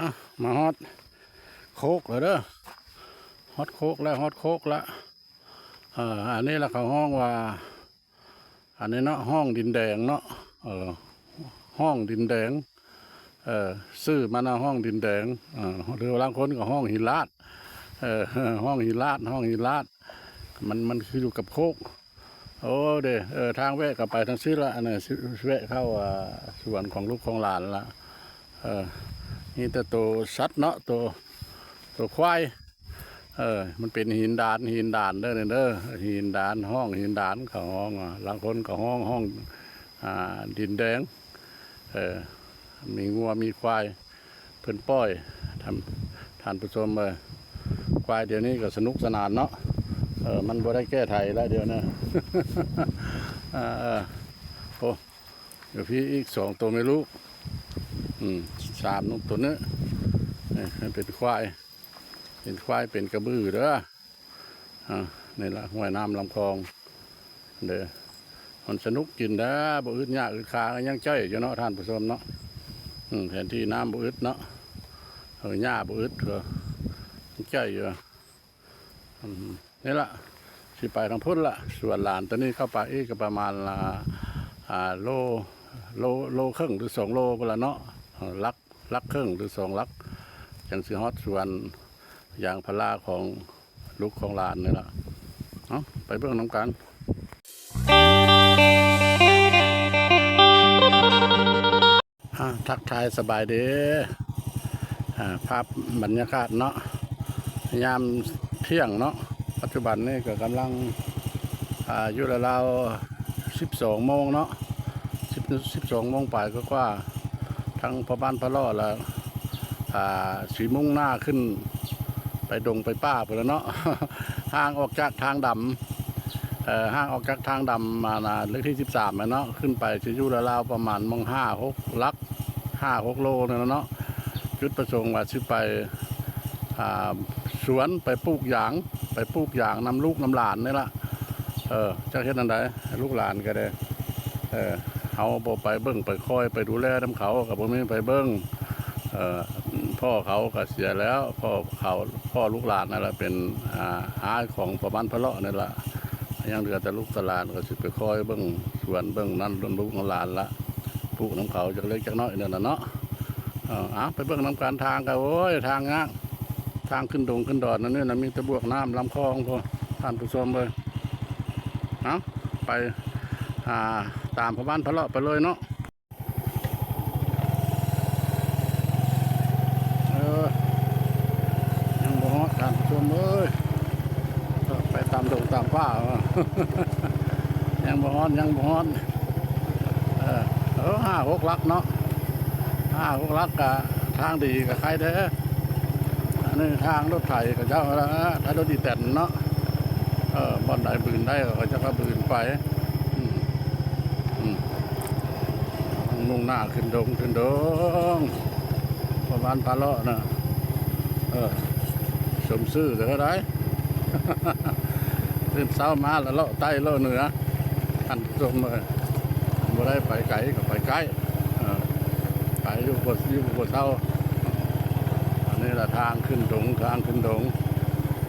ອ່ະ ມາຮອດໂຄກແລ້ວເດີ ຮອດໂຄກແລ້ວ ຮອດໂຄກລະ. ເອີ ອັນນີ້ລະເຂົາຮ້ອງວ່າ ອັນນີ້ເນາະ ຮ່ອງດິນແດງເນາະ ເອີ ຮ່ອງດິນແດງ ເອີ ຊື່ມັນນະ ຮ່ອງດິນແດງ ເອີ ຫຼືວ່າລາງຄົນກໍຮ້ອງຫີນລາດ ເອີ ຮ່ອງຫີນລາດ ຮ່ອງຫີນລາດ ມັນ ມັນຄືຢູ່ກັບໂຄກ. ໂອ້ເດ ເອີ ທາງແວະກໍໄປທາງຊີ້ລະ ອັນນີ້ຊິແວະເຂົ້າ ອ່າ ສວນຂອງລູກຂອງຫຼານລະ ເອີ ມີແຕ່ໂຕສັດເນາະ ໂຕ ໂຕຄວາຍ ເອີ ມັນເປັນຫີນດານ ຫີນດານເດີນີ້ເດີ ຫີນດານ ຮ່ອງຫີນດານ ເຂົາຮ້ອງ ອ່າ ລາງຄົນກໍຮ້ອງ ຮ່ອງ ອ່າ ດິນແດງ ເອີ ມີງົວມີຄວາຍ ເພິ່ນປ່ອຍ ທ່ານ ທ່ານຜູ້ຊົມເອີຍ ຄວາຍດຽວນີ້ກໍສະໜຸກສະໜານເນາະ ເອີ ມັນບໍ່ໄດ້ແກ້ໄຖແລ້ວດຽວນີ້ ເອີ ໂອ້ ຢູ່ພີ້ອີກສອງໂຕແມ່ລູກ ອືມ ສາມ ໂຕນີ້ ເອີ ເປັນຄວາຍ ເປັນຄວາຍ ເປັນກະບືເດີ. ອ່າ ນີ້ລະຫ້ວຍນ້ຳລຳຄອງເດີ ມັນສະໜຸກກິນເດີ ບໍ່ອຶດຫຍ້າອຶດຄາ ຍັງຈ້ອຍຢູ່ເນາະທ່ານຜູ້ຊົມເນາະ ອືມ ແຜນທີ່ນ້ຳບໍ່ອຶດເນາະ ເອີ ຫຍ້າບໍ່ອຶດ ເອີ ຍັງຈ້ອຍຢູ່ ອືມ ນີ້ລະ ຊິໄປທາງພຸ້ນລະ ສວນຫຼານ ຕອນນີ້ເຂົ້າໄປອີກກໍປະມານລະ ອ່າ ໂລ ໂລ ໂລເຄິ່ງ ຫຼື ສອງໂລພຸ້ນລະເນາະ ຫຼັກ ຫຼັກເຄິ່ງ ຫຼື ສອງຫຼັກ ຈັ່ງຊິຮອດສວນ ຢາງພາລາຂອງລູກຂອງຫຼານນີ້ລະ ເອົາ ໄປເບິ່ງນຳກັນ. ອ່າ ທັກທາຍສະບາຍດີ ອ່າ ພາບບັນຍາກາດເນາະ ຍາມທ່ຽງເນາະ ປັດຈຸບັນນີ້ກໍກຳລັງ ອ່າ ຢູ່ລາວໆ ສິບສອງໂມງເນາະ ສິບ ສິບສອງໂມງປາຍກວ່າໆ ທາງພໍ່ບ້ານພະເລາະລະ ອ່າ ຊິມຸ່ງໜ້າຂຶ້ນໄປດົງໄປປ່າພຸ້ນລະເນາະ ຫ່າງອອກຈາກທາງດຳ ເອີ ຫ່າງອອກຈາກທາງດຳ ອ່າ ເລກທີສິບສາມແມ່ນເນາະ ຂຶ້ນໄປຊິຢູ່ລາວໆປະມານໝ່ອງຫ້າຫົກຫຼັກ ຫ້າຫົກໂລນີ້ລະເນາະ ຈຸດປະສົງວ່າຊິໄປ ອ່າ ສວນ ໄປປູກຢາງ ໄປປູກຢາງນຳລູກນຳຫຼານນີ້ລະ ເອີ ຈັກເຮັດແນວໃດ ລູກຫຼານກໍໄດ້ ເອີ ເຮົາບໍ່ໄປເບິ່ງໄປຄອຍໄປດູແລນຳເຂົາ ກໍບໍ່ມີໃຜເບິ່ງ ເອີ ພໍ່ເຂົາກໍເສຍແລ້ວ ພໍ່ເຂົາ ພໍ່ລູກຫຼານນັ້ນລະເປັນ ອ່າ ອ້າຍຂອງພໍ່ບ້ານພະເລາະນີ້ລະ ຍັງເຫຼືອແຕ່ລູກແຕ່ຫຼານ ກໍຊິໄປຄອຍເບິ່ງສວນເບິ່ງນັ້ນ ນຳລູກນຳຫຼານລະ ປູກນຳເຂົາຈັກເລັກຈັກນ້ອຍນັ້ນລະເນາະ ເອີ ເອົາ ໄປເບິ່ງນຳກັນ ທາງກໍ ໂອ້ຍ ທາງຍາກ ທາງຂຶ້ນດົງຂຶ້ນດອນ ອັນນີ້ນະ ມີແຕ່ບວກນ້ຳລຳຄອງພຸ້ນ ທ່ານຜູ້ຊົມເອີຍ ເອົາ ໄປ ອ່າ ຕາມພໍ່ບ້ານພະເລາະໄປເລີຍເນາະ ເອີ ຍັງບໍ່ຮອດ ທ່ານຜູ້ຊົມເອີຍ ໄປຕາມດົງຕາມປ່າ ຍັງບໍ່ຮອດ ຍັງບໍ່ຮອດ ເອີ ເອີ ຫ້າຫົກຫຼັກເນາະ ຫ້າຫົກຫຼັກກະ ທາງດີກະໄຄແດ່ ອັນນີ້ທາງລົດໄຖເຂົາເຈົ້າລະ ໄຖລົດອີແຕນເນາະ ເອີ ບ່ອນໃດບືນໄດ້ເຂົາເຈົ້າກໍບືນໄປ ອືມ ອືມ ມຸ່ງໜ້າຂຶ້ນດົງ ຂຶ້ນດົງ ປະມານພາເລາະນະ ເອີ ສົມຊື່ເທົ່າໃດ ຕື່ນເຊົ້າມາລະເລາະໃຕ້ເລາະເໜືອ ທ່ານຜູ້ຊົມເອີຍ ບໍ່ໄດ້ໄປໄກກໍໄປໃກ້ ເອີ ໄປຢູ່ບໍ່ ຢູ່ບໍ່ເຊົາ ອັນນີ້ລະທາງຂຶ້ນດົງ ທາງຂຶ້ນດົງ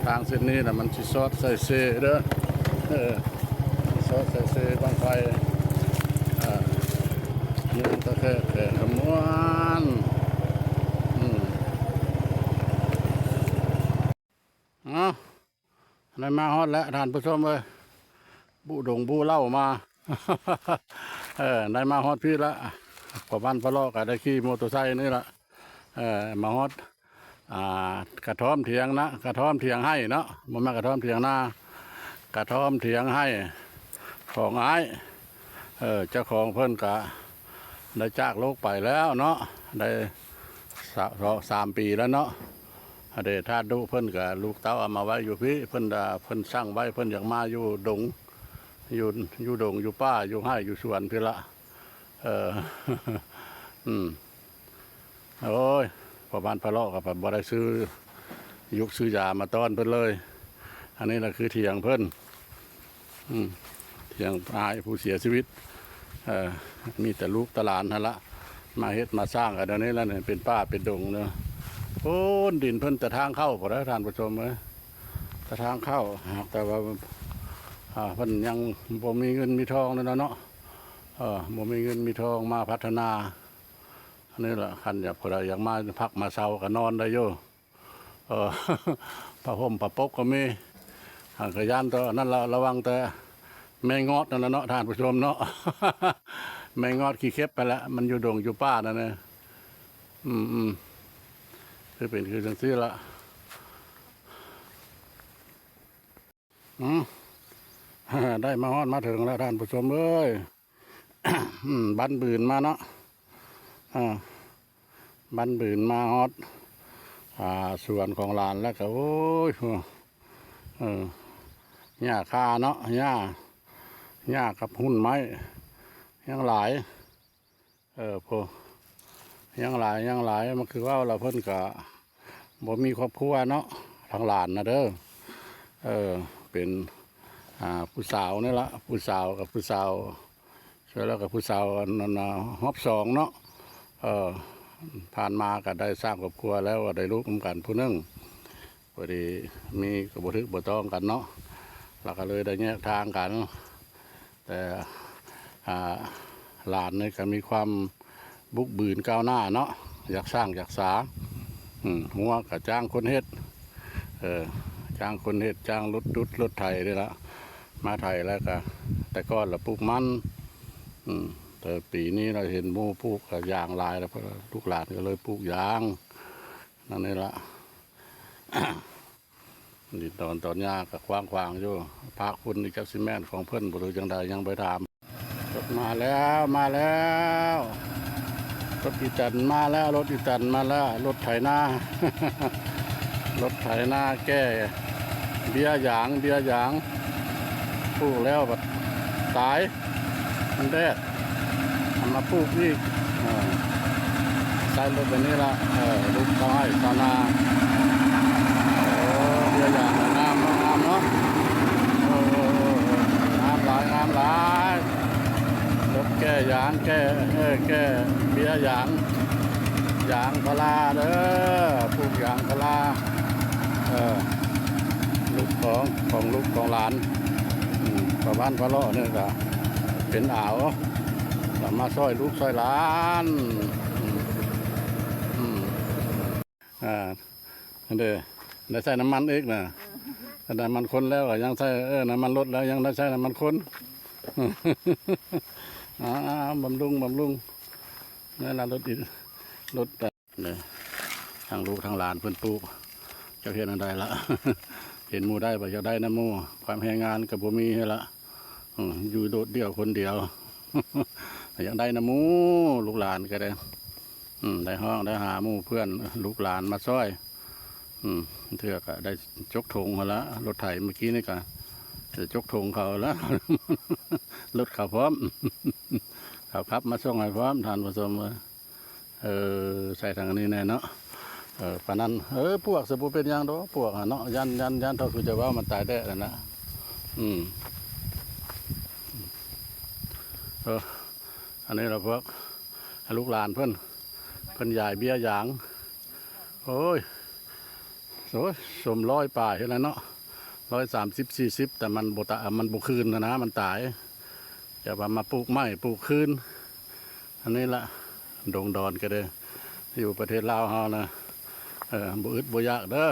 ທາງເສັ້ນນີ້ນະມັນຊິຊອດໃສ່ເຊເດີ ເອີ ຊອດໃສ່ເຊບັ້ງໄຟ ເອີ ເມືອງຕາແຂກ ແຂວງຄຳມ່ວນ ອືມ ເອົາ ໄດ້ມາຮອດແລ້ວທ່ານຜູ້ຊົມເອີຍ ບຸດົງບຸເຫຼົ່າມາ ເອີ ໄດ້ມາຮອດພີ້ລະ ພໍ່ບ້ານພະເລາະກໍໄດ້ຂີ່ມໍເຕີໄຊນີ້ລະ ເອີ ມາຮອດ ອ່າ ກະທ້ອມຖຽງນາ ກະທ້ອມຖຽງໄຮ່ເນາະ ບໍ່ແມ່ນກະທ້ອມຖຽງນາ ກະທ້ອມຖຽງໄຮ່ຂອງອ້າຍ ເອີ ເຈົ້າຂອງເພິ່ນກະໄດ້ຈາກໂລກໄປແລ້ວເນາະ ໄດ້ສາມ ສາມປີແລ້ວເນາະ ອະເດ ທາດດຸເພິ່ນກະລູກເຕົ້າເອົາມາໄວ້ຢູ່ພີ້ ເພິ່ນວ່າເພິ່ນສັ່ງໄວ້ ເພິ່ນຢາກມາຢູ່ດົງ ຢູ່ ຢູ່ດົງ ຢູ່ປ່າ ຢູ່ໄຮ່ ຢູ່ສວນພີ້ລະ ເອີ ອືມ ໂອ້ຍ ພໍ່ບ້ານພະເລາະກໍບໍ່ໄດ້ຊື້ ຍຸກຊື້ຢາມາຕ້ອນເພິ່ນເລີຍ ອັນນີ້ລະຄືຖຽງເພິ່ນ ອືມ ຖຽງອ້າຍຜູ້ເສຍຊີວິດ ເອີ ມີແຕ່ລູກແຕ່ຫຼານຫັ້ນລະ ມາເຮັດມາສ້າງກັນດຽວນີ້ລະ ເປັນປ່າເປັນດົງເນາະ ໂອ້ນ ດິນເພິ່ນແຕ່ທາງເຂົ້າພຸ້ນເດີທ່ານຜູ້ຊົມເອີຍ ແຕ່ທາງເຂົ້າ ຫາກແຕ່ວ່າ ອ່າ ເພິ່ນຍັງບໍ່ມີເງິນມີທອງນັ້ນນະເນາະ ເອີ ບໍ່ມີເງິນມີທອງມາພັດທະນາ ອັນນີ້ລະ ຄັນຢາກ ຜູ້ໃດຢາກມາພັກມາເຊົາກໍນອນໄດ້ຢູ່ ເອີ ຜ້າຫົ່ມຜ້າປົກກໍມີ ຫາກກະຢ້ານແຕ່ນັ້ນລະ ລະວັງແຕ່ແມງງອດນັ້ນລະເນາະທ່ານຜູ້ຊົມເນາະ ແມງງອດຂີ້ເຂັບໄປລະ ມັນຢູ່ດົງຢູ່ປ່ານັ້ນນະ ອືມໆ ຄືເປັນຄືຈັ່ງຊີ້ລະ ອືມ ໄດ້ມາຮອດມາເຖິງແລ້ວທ່ານຜູ້ຊົມເອີຍ ອືມ ບັ້ນບືນມາເນາະ ອ່າ ບັ້ນບືນມາຮອດ ອ່າ ສວນຂອງຫຼານແລ້ວກໍ ໂອ້ຍ ເອີ ຫຍ້າຄາເນາະ ຫຍ້າ ຫຍ້າກັບຫຸ່ນໄມ້ ຍັງຫຼາຍ ເອີ ໂພ ຍັງຫຼາຍ ຍັງຫຼາຍ ມັນຄືເວົ້າລະ ເພິ່ນກະບໍ່ມີຄອບຄົວເນາະ ທາງຫຼານນະເດີ ເອີ ເປັນ ອ່າ ຜູ້ສາວນີ້ລະ ຜູ້ສາວກັບຜູ້ສາວ ແລ້ວກໍຜູ້ສາວ ອັນນັ້ນນະ ຮອບສອງເນາະ ເອີ ຜ່ານມາກໍໄດ້ສ້າງຄອບຄົວແລ້ວ ກໍໄດ້ລູກນຳກັນຜູ້ໜຶ່ງ ພໍດີມີກໍບໍ່ຖືກບໍ່ຕ້ອງກັນເນາະ ແລ້ວກໍເລີຍໄດ້ແຍກທາງກັນ ແຕ່ ອ່າ ຫຼານນີ້ກໍມີຄວາມບຸກບືນກ້າວໜ້າເນາະ ຢາກສ້າງຢາກສາ ອືມ ຮົ້ວກໍຈ້າງຄົນເຮັດ ເອີ ຈ້າງຄົນເຮັດ ຈ້າງລົດດຸດລົດໄຖນີ້ລະ ມາໄຖແລ້ວກໍ ແຕ່ກ່ອນລະປູກມັນ ອືມ ແຕ່ປີນີ້ລະເຫັນໝູ່ປູກກໍຢາງຫຼາຍແລ້ວ ລູກຫຼານກໍເລີຍປູກຢາງ ນັ້ນນີ້ລະ ດິນດອນຕອນຫຍ້າກໍກວ້າງຂວາງຢູ່ ພາກພຸ້ນນີ້ຈັກຊິແມ່ນຂອງເພິ່ນບໍ່ ຫຼືຈັ່ງໃດ ຍັງໄປຖາມ ລົດມາແລ້ວ ມາແລ້ວ ລົດອີແຕນມາແລ້ວ ລົດອີແຕນມາແລ້ວ ລົດໄຖນາ ລົດໄຖນາແກ່ເບ້ຍຢາງ ເບ້ຍຢາງ ປູກແລ້ວບັດຕາຍ ມັນແດດ ເອົາມາປູກອີກ ເອີ ໃຊ້ລົດແບບນີ້ລະ ເອີ ລູກຊາວໄຮ່ຊາວນາ ໂອ້ ເບ້ຍຢາງງາມເນາະ ງາມເນາະ ໂອ້ ງາມຫຼາຍ ງາມຫຼາຍ ລົດແກ່ຢາງ ແກ່ ເອີ ແກ່ເບ້ຍຢາງ ຢາງພາລາເດີ ປູກຢາງພາລາ ເອີ ລູກຂອງ ຂອງລູກຂອງຫຼານ ອືມ ປະມານພາເລາະນີ້ກະເປັນອາວ ກະມາຊ່ອຍລູກຊ່ອຍຫຼານ ອືມ ອືມ ອ່າ ອັນເດ ໄດ້ໃສ່ນ້ຳມັນອີກນະ ເອີ ນ້ຳມັນຄົນແລ້ວກະຍັງໃສ່ ເອີ ນ້ຳມັນລົດແລ້ວຍັງໄດ້ໃສ່ນ້ຳມັນຄົນ ອ່າ ບຳລຸງ ບຳລຸງ ນັ້ນລະລົດອີກ ລົດ ນີ້ ທັງລູກທັງຫຼານເພິ່ນປູກ ຈັກເຮັດແນວໃດລະ ເຫັນໝູ່ໄດ້ບໍ່ຢາກໄດ້ນຳໝູ່ ຄວາມແຮງງານກໍບໍ່ມີຫັ້ນລະ ອືມ ຢູ່ໂດດດ່ຽວຄົນດຽວ ຢາກໄດ້ນຳໝູ່ ລູກຫຼານກໍໄດ້ ອືມ ໄດ້ຮ້ອງໄດ້ຫາໝູ່ເພື່ອນ ລູກຫຼານມາຊ່ອຍ ອືມ ເທື່ອກໍໄດ້ຈົກຖົງຫັ້ນລະ ລົດໄຖມື້ກີ້ນີ້ກໍໄດ້ຈົກຖົງເຂົາລະ ລົດເຂົາພ້ອມ ເຂົາຂັບມາສົ່ງໃຫ້ພ້ອມ ທ່ານຜູ້ຊົມເອີຍ. ເອີ ໃສ່ທາງນີ້ແດ່ເນາະ ເອີ ປານນັ້ນ ເອີ ປວກຊິບໍ່ເປັນຫຍັງດອກ ປວກຫັ້ນເນາະ ຢ້ານ ຢ້ານ ຢ້ານເທົ່າຄືຈະເວົ້າ ມັນຕາຍແດດຫັ້ນນະ ອືມ ເອີ ອັນນີ້ລະພວກລູກຫຼານເພິ່ນ ເພິ່ນຢາຍເບ້ຍຢາງ ໂອ້ຍ ໂອ້ຍ ສົມຮ້ອຍປາຍຫັ້ນລະເນາະ ຮ້ອຍສາມສິບ ສີ່ສິບ ແຕ່ມັນບໍ່ຕະ ມັນບໍ່ຄືນຫັ້ນນະ ມັນຕາຍ ຈະວ່າມາປູກໃໝ່ ປູກຄືນ ອັນນີ້ລະ ດົງດອນກໍເດີ ຢູ່ປະເທດລາວເຮົານະ ເອີ ບໍ່ອຶດບໍ່ຢາກເດີ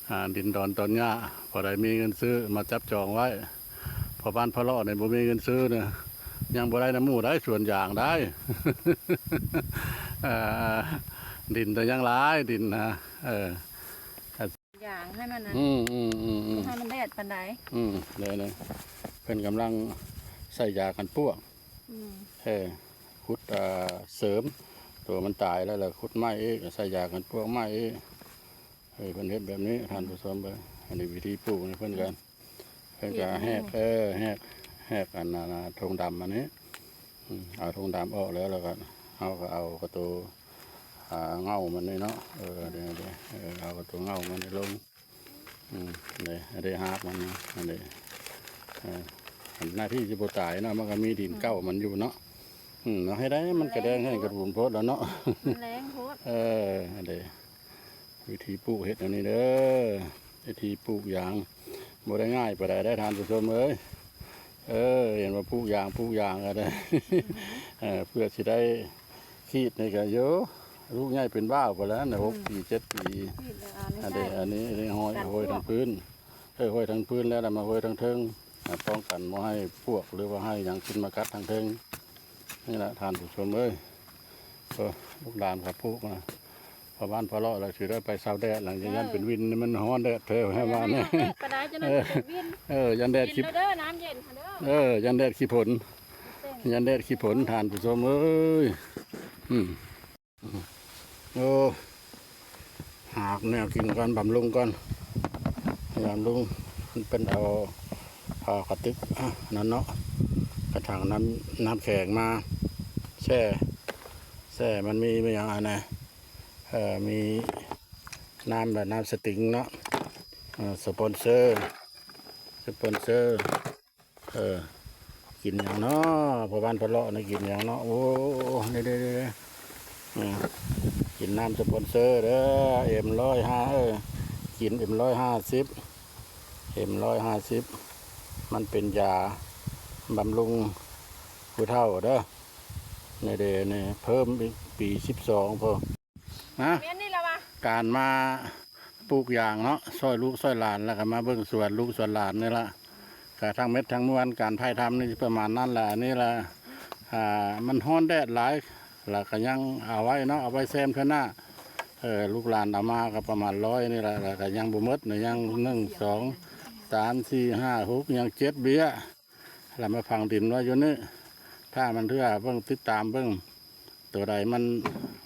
ອ່າ ດິນດອນຕອນຫຍ້າ ພໍໄດ້ມີເງິນຊື້ມາຈັບຈອງໄວ້ ພໍ່ບ້ານພາເລາະນີ້ບໍ່ມີເງິນຊື້ນະ ຍັງບໍ່ໄດ້ນຳໝູ່ໄດ້ສວນຢາງໄດ້ ເອີ ດິນແຕ່ຍັງຫຼາຍ ດິນນະ ເອີ ຢາງໃຫ້ມັນນະ ອືມ ອືມ ອືມ ອືມ ໃຫ້ມັນແດດປານໃດ ອືມ ເລີຍ ເລີຍ ເພິ່ນກຳລັງໃສ່ຢາກັນປວກ ອືມ ເອີ ຂຸດ ອ່າ ເສີມ ຕົວມັນຕາຍແລ້ວ ແລ້ວຂຸດໃໝ່ອີກ ໃສ່ຢາກັນປວກໃໝ່ອີກ ເອີ ເພິ່ນເຮັດແບບນີ້ ທ່ານຜູ້ຊົມເບິ່ງ ອັນນີ້ວິທີປູກນີ້ເພິ່ນກໍ ເພິ່ນກໍແຫກ ເອີ ແຫກ ແຫກອັນນັ້ນ ຖົງດຳອັນນີ້ ອືມ ເອົາຖົງດຳອອກແລ້ວ ແລ້ວກໍເຮົາກໍເອົາກະໂຕ ອ່າ ເຫງົ້າມັນນີ້ເນາະ ເອີ ເດ້ ເດ້ ເອີ ເອົາກະໂຕເຫງົ້າມັນນີ້ລົງ ອືມ ເດ້ ເດ້ ຮາກມັນ ອັນນີ້ ເອີ ໜ້າທີ່ຊິບໍ່ຕາຍເນາະ ມັນກໍມີດິນເກົ່າມັນຢູ່ເນາະ ອືມ ເນາະ ເຮັດໃດມັນກະແດງແຫ້ງກະດຸນໂພດແລ້ວເນາະ ມັນແລງໂພດ ເອີ ເດ້ ວິທີປູກເຮັດອັນນີ້ເດີ ວິທີປູກຢາງ ບໍ່ໄດ້ງ່າຍປານໃດເດີທ່ານຜູ້ຊົມເອີຍ. ເອີ ເຫັນວ່າປູກຢາງ ປູກຢາງກໍໄດ້ ເອີ ເພື່ອຊິໄດ້ຂີດນີ້ກໍຢູ່ ລູກໃຫຍ່ເປັນບ່າວພຸ້ນແຫຼະນະ ຫົກປີ ເຈັດປີ. ອັນນີ້ ອັນນີ້ ອັນນີ້ຫ້ອຍ ຫ້ອຍທາງພື້ນ ເອີ ຫ້ອຍທາງພື້ນແລ້ວ ແລ້ວມາຫ້ອຍທາງເທິງ ປ້ອງກັນບໍ່ໃຫ້ປວກ ຫຼືວ່າໃຫ້ຫຍັງຂຶ້ນມາກັດທາງເທິງ. ນີ້ແຫຼະທ່ານຜູ້ຊົມເອີຍ ເອີ ລູກຫຼານເຂົາປູກມາ ພໍ່ບ້ານພໍ່ເລາະລະຊິໄດ້ໄປເຊົາແດດລະ ຢ້ານເປັນວິນ ມັນຮ້ອນແດດແທ້ແທ້ວ່ານີ້. ເອີ ຢ້ານແດດຂີ້ ເອີ ຢ້ານແດດຂີ້ຝົນ ຢ້ານແດດຂີ້ຝົນ ທ່ານຜູ້ຊົມເອີຍ. ອືມ ໂອ້ ຫາແນວກິນກ່ອນ ບຳລຸງກ່ອນ ບຳລຸງ. ເພິ່ນເອົາຜ້າກະຕິກ ອາ ນັ້ນເນາະ ກະຖັງນ້ຳ ນ້ຳແຂງມາແຊ່ ແຊ່ ມັນມີ ມີຫຍັງອັນນະ ເອີ ມີນ້ຳແບບນ້ຳສະຕິງເນາະ ເອີ ສະປອນເຊີ ສະປອນເຊີ. ເອີ ກິນຫຍັງເນາະ ພໍ່ບ້ານພໍ່ເລາະນີ້ກິນຫຍັງເນາະ. ໂອ້ ນີ້ໆໆ ເອີ ກິນນ້ຳສະປອນເຊີເດີ ເອັມຮ້ອຍຫ້າ ເອີ ກິນເອັມຮ້ອຍຫ້າສິບ ເອັມຮ້ອຍຫ້າສິບ ມັນເປັນຢາບຳລຸງຜູ້ເຖົ້າເດີ. ນີ້ເດ ນີ້ເພີ່ມອີກປີສິບສອງພຸ້ນ. ນະ ແມ່ນນີ້ລະວະ ການມາປູກຢາງເນາະ ຊ່ອຍລູກຊ່ອຍຫຼານ ແລ້ວກໍມາເບິ່ງສວນລູກສວນຫຼານນີ້ລະ ກະທັງເມັດທັງມວນ ການຖ່າຍທຳນີ້ປະມານນັ້ນລະ. ອັນນີ້ລະ ອ່າ ມັນຮ້ອນແດດຫຼາຍ ແລ້ວກໍຍັງເອົາໄວ້ເນາະ ເອົາໄວ້ແຊມເທື່ອໜ້າ. ເອີ ລູກຫຼານເອົາມາກໍປະມານຮ້ອຍນີ້ລະ ແລ້ວກໍຍັງບໍ່ໝົດນະ ຍັງໜຶ່ງ ສອງ ສາມ ສີ່ ຫ້າ ຫົກ ຍັງເຈັດເບ້ຍ. ແລ້ວມາຝັງດິນໄວ້ຢູ່ນີ້ ຖ້າມັນເທື່ອເບິ່ງ ຕິດຕາມເບິ່ງ ໂຕໃດມັນ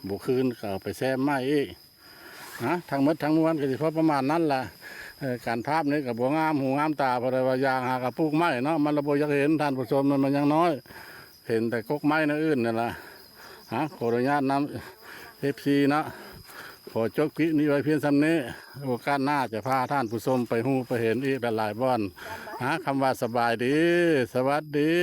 ບໍ່ຄືນກໍເອົາໄປແຊມໃໝ່ອີກ. ນະ ທັງໝົດທັງມວນກໍຊິພໍປະມານນັ້ນລະ. ເອີ ການພາບນີ້ກໍບໍ່ງາມຫູງາມຕາ ເພາະໄດ້ວ່າຢາງຫາກໍປູກໃໝ່ເນາະ ມັນລະບໍ່ຢາກເຫັນ ທ່ານຜູ້ຊົມ ມັນ ມັນຍັງນ້ອຍ ເຫັນແຕ່ກົກໄມ້ແນວອື່ນນີ້ລະ. ນະ ຂໍອະນຸຍາດນຳ ເອັຟຊີ ເນາະ ຂໍຈົບຄລິບນີ້ໄວ້ພຽງສ່ຳນີ້ ໂອກາດໜ້າຈະພາທ່ານຜູ້ຊົມໄປຮູ້ໄປເຫັນອີກຫຼາຍໆບ່ອນ. ນະ ຄຳວ່າສະບາຍດີ ສະຫວັດດີ.